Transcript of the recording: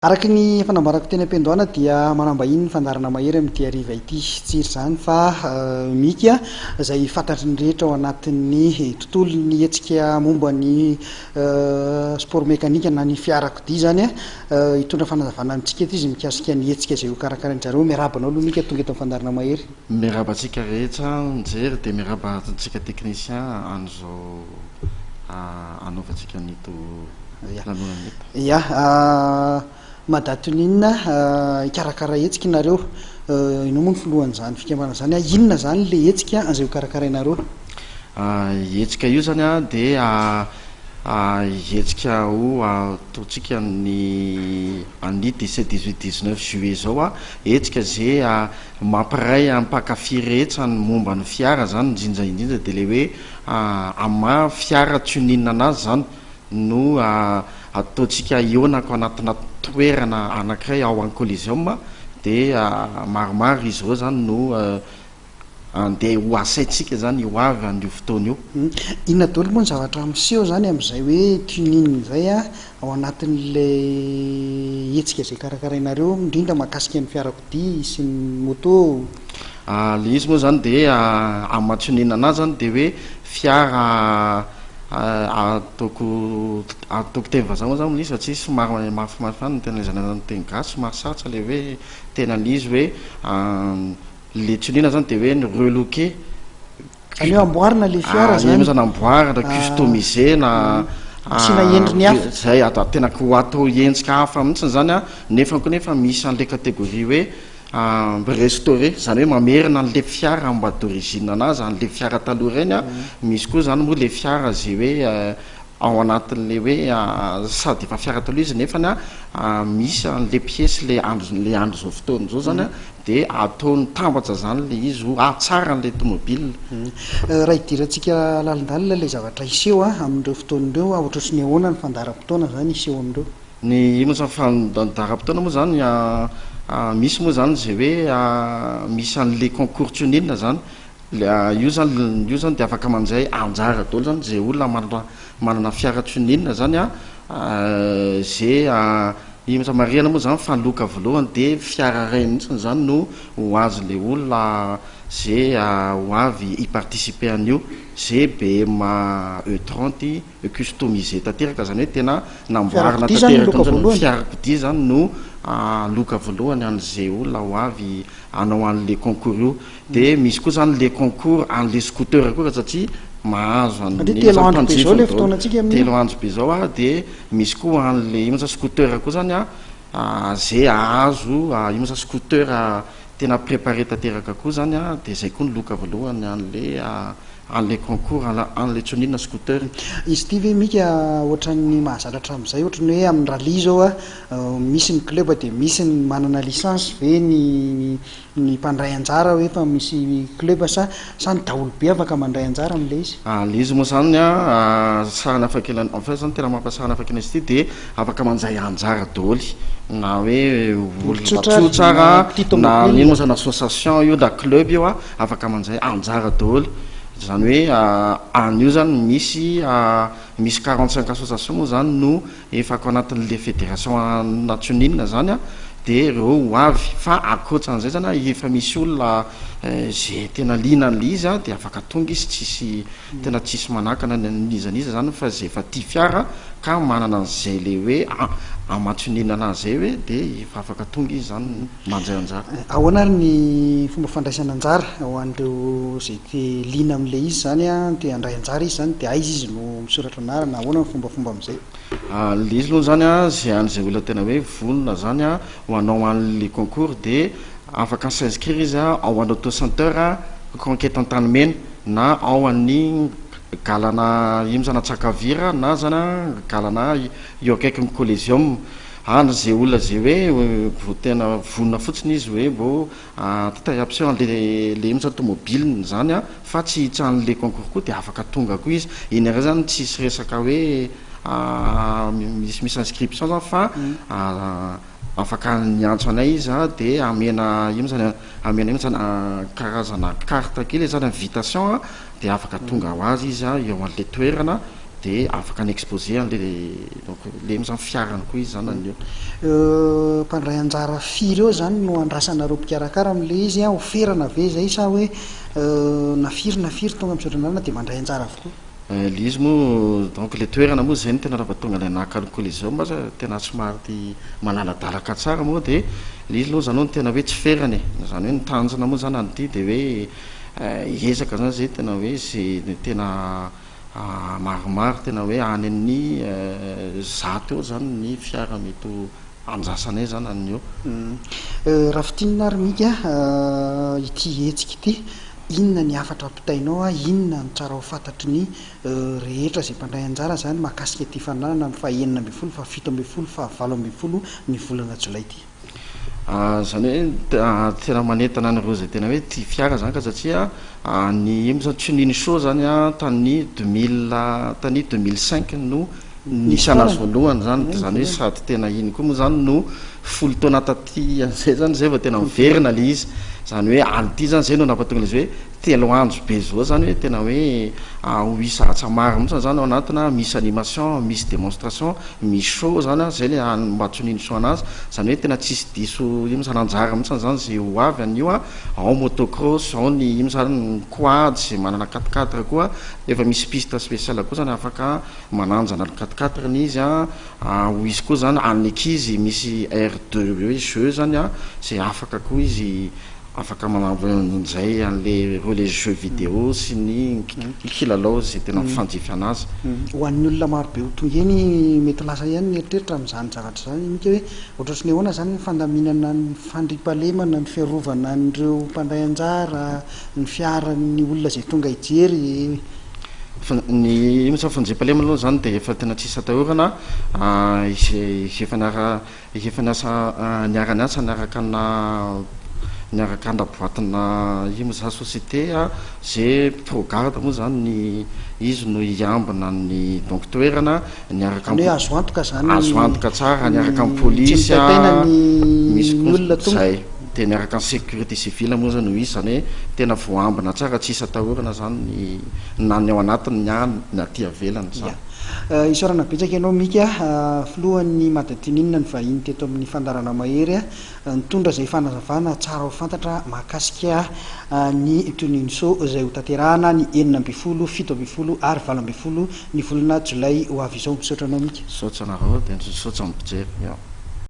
Araka ny efa nambarako teny am-piandohana dia manam-bahiny ny fandaharana mahery amin'ity hariva ity. Tsy iry izany fa Mika izay fantatry ny rehetra ao anatin'ny tontolon'ny hetsika momba ny sport mécanique na ny fiarakodia izany. Hitondra fanazavana amintsika eto izy mikasika ny hetsika izay hokarakarain-dry zareo. Miarahaba anao aloha Mika tonga eto amin'ny fandaharana mahery. Miarahaba antsika rehetra mijery dia miarahaba antsika technicien an'izao anaovantsika an'ito lanonana ito. Ya, Madatonine, hikarakara hetsika nareo. Ianao moa no filohan'izany fikambanana izany. Inona izany ilay hetsika izay hokarakarainareo? Hetsika io izany dia hetsika ho ataontsika ny an'ny 17, 18, 19 juillet izao. Hetsika izay mampiray mpankafy rehetra ny momba ny fiara izany, indrindra indrindra dia ilay hoe amin'ny maha fiara tuning anazy izany. No ataontsika hihaonako anatina toerana anankiray ao an Coliseum dia maromaro izy ireo zany no andeha ho asaintsika zany ho avy an'io fotoana io. Inona daholo moa ny zavatra miseho zany amin'izay hoe tuning izay ao anatin'ilay hetsika izay karakarainareo indrindra mahakasika ny fiarakodia sy ny moto? Ilay izy moa zany dia amin'ny maha tuning anazy zany dia hoe fiara Ataoko ataoko teny vazaha moa zany ilay izy satria somary mafimafy ihany ny tena ilazana azy amin'ny teny gasy, somary sarotra ilay hoe tena ilay izy hoe ilay tsonina zany dia hoe ny relooker. Izany hoe amboarina ilay fiara zany. Iny moa zany amboarina, customiser-na. Asiana endriny hafa. Zay, tena ho atao endrika hafa mihitsy zany an, nefa koa nefa misy an'ilay catégorie hoe Mi-restaurer, izany hoe mamerina an'ilay fiara mba d'origine anazy, an'ilay fiara taloha ireny an, misy koa izany moa ilay fiara izay hoe ao anatin'ilay hoe sady efa fiara taloha izy nefany an misy an'ilay piesy ilay andro ilay andro izao fotoana izao izany an, dia atao mitambatra izany ilay izy ho hahatsara an'ilay tomobile. Raha hidirantsika lalindalina ilay zavatra hiseho amin'ireo fotoana ireo, ohatrohatry ny ahoana ny fandaharam-potoana izany hiseho amin'ireo? Ny inona zany fandaharam-potoana moa zany misy moa zany izay hoe misy an'le concours tuning zany, io zany io zany dia afaka mandray anjara daholo zany izay olona manana manana fiara tuning zany an, ze inona marihana moa zany fa loka voalohany dia fiara iray mihitsy zany no ho azon'le olona ze ho avy hi-participer an'io, ze BM E 30. Customisé tanteraka zany hoe tena namboarina tanteraka mihitsy ny fiarakodia zany no loka voalohany an'ze olona ho avy hanao an'le concours io de misy koa zany le concours an'le scooter koa satria mahazo an'le mpanjifa daholo, telo andro be zao a de misy koa an'le ino moa zany scooter koa zany a ze ahazo ino moa zany scooter tena préparé tanteraka koa zany a de zay koa ny loka voalohany an'le An'ilay concours an'ilay tsonina scooter. Izy ity ve Mika ohatran'ny mahazatra hatramin'izay, ohatran'ny hoe amin'ny rallye izao a, misy ny club dia misy ny manana licence ve ny ny mpandray anjara hoe efa misy club sa sa ny daholobe afaka mandray anjara amin'ilay izy? Ilay izy moa izany a, sarany hafakely en fait zany tena mampiasarany hafakely an'izy ity dia afaka mandray anjara daholo na hoe olona tsotra ara na ino moa zany association io na club io a. Afaka mandray anjara daholo, izany hoe anio zany misy misy 45 association moa zany no efa ako anatin'le fédération nationale zany an, de reo ho avy fa ankoatran'izay zany an efa misy olona ze tena liana an'le izy an de afaka tonga izy tsisy Tena tsisy manakana ny an'iza n'iza zany fa zay efa tia fiara ka manana an'izay le hoe amatsoninana an'izay hoe de efa afaka tonga izy zany mandray anjara. Ahoana ary ny fomba fandraisana anjara ho an'ireo izay te liana amin'ilay izy zany an, te handray anjara izy zany de aiza izy no misoratra anarana, ahoana ny fombafomba amin'izay? Le izy aloha zany an, zay an'izay olona tena hoe vonona zany an ho hanao an'le concours de afaka mi-s'inscrire izy ao an auto center conquete Antanimena. Na ao an'ny galana ino zany Antsakavira na zany galana eo akaikin'ny Coliseum. Any ze olona ze hoe vao tena vonona fotsiny izy hoe mbô te hampiseho an'le le ino zany tomobiliny zany an, fa tsy hiditra an'le concours koa de afaka tonga koa izy. Iny indray zany tsisy resaka hoe misy misy inscription zany fa Afaka miantso anay izy a, de amena ino zany amena ino zany karazana carte kely zany invitation a, de afaka tonga ho azy izy a eo an'le toerana. de afaka ni-exposer an'le, donc le moa zany fiarany koa izy zany an'io. Mpandray anjara firy eo zany no andrasanareo mpikarakara am'le izy a? Hoferana ve zay sa hoe na firy na firy tonga mizotra an-dalana de mandray anjara avokoa? Le izy moa, donc le toerana moa zay no tena raha tonga le anakany Coliseum aza tena somary ty malaladalaka tsara moa, de le izy aloha zany hoe tena hoe tsy ferana e. Zany hoe ny tanjona moa zany an'ity de hoe ezaka zany zay tena hoe zay tena maromaro, tena hoe any amin'ny 100 eo zany ny fiara mety andrasanay zany an'io. Raha fintinina ary, Mika, ity hetsika ity, inona ny hafatra ampitainao a? Inona ny tsara ho fantatry ny rehetra zay mpandray anjara zany mahakasika ity fananana amin'ny faha-16, faha-17, faha-18 ny volana jolay ity? Zany hoe tena manentana an'ireo zay tena hoe tia fiara zany ka, satria ny io zany Tuning Show zany a, tany 2000, tany 2005 no nisy anazy voalohany zany. De zany hoe sady tena iny koa moa zany no 10 taona taty an'izay zany zay vao tena miverina le izy. Zany hoe anyity zany zay no nampatonga le izy hoe 3 andro be zao zany, hoe tena hoe ho isa maro mihitsy zany ao anatina. Misy animation, misy démonstration, misy show zany a, zay le mba Tuning Show anazy zany, hoe tena tsisy diso io moa zany anjara mihitsy zany zay ho avy an'io a. Ao motocross, ao ny io zany ny quad, zay manana quatre-quatre koa efa misy piste spéciale koa zany, afaka mananjana ny quatre-quatre ny izy a. Ho izy koa zany an'ny ankizy misy aire de hoe jeu zany a, zay afaka koa izy afaka manao zay an'le reo, le jeu vidéo sy ny kilalao zay tena mifanjify anazy. Ho an'ny olona marobe ho tonga eny, mety lasa ihany ny eritreritra amin'izany zavatra zany, Mika, hoe ohatrohatry ny ahoana zany ny fandaminana ny fandriampahalemana, ny fiarovana an'ireo mpandray anjara, ny fiaran'ny olona zay tonga hijery? Ny io moa fandriampahalemana aloha zany de efa tena tsisy atahorana. Efa niara, efa niasa, niara-niasa niaraka na niaraka anda-boatina io moa zany société a, zay Progarde moa zany ny izy no hiambina ny donc toerana niaraka. Hoe azo antoka zany? Azo antoka tsara, niaraka amin'ny polisy a, misy olona tonga. Zay de niaraka ny sécurité civile moa zany no izy, zany hoe tena voambina tsara, tsisy atahorana zany ny na ny ao anatiny na ny aty avelany zany. Isaorana betsaka ianao, Mika, filohan'ny Mada Tuning, ny vahiny teto amin'ny fandaharana Mahery a, nitondra izay fanazavana tsara ho fantatra mahakasika ny Tuning Show izay ho tanterahana ny 16, 17 ary 18 ny volana jolay ho avy izao. Misaotra anao, Mika. Misaotra anareo, de misaotra amin'ny mpijery.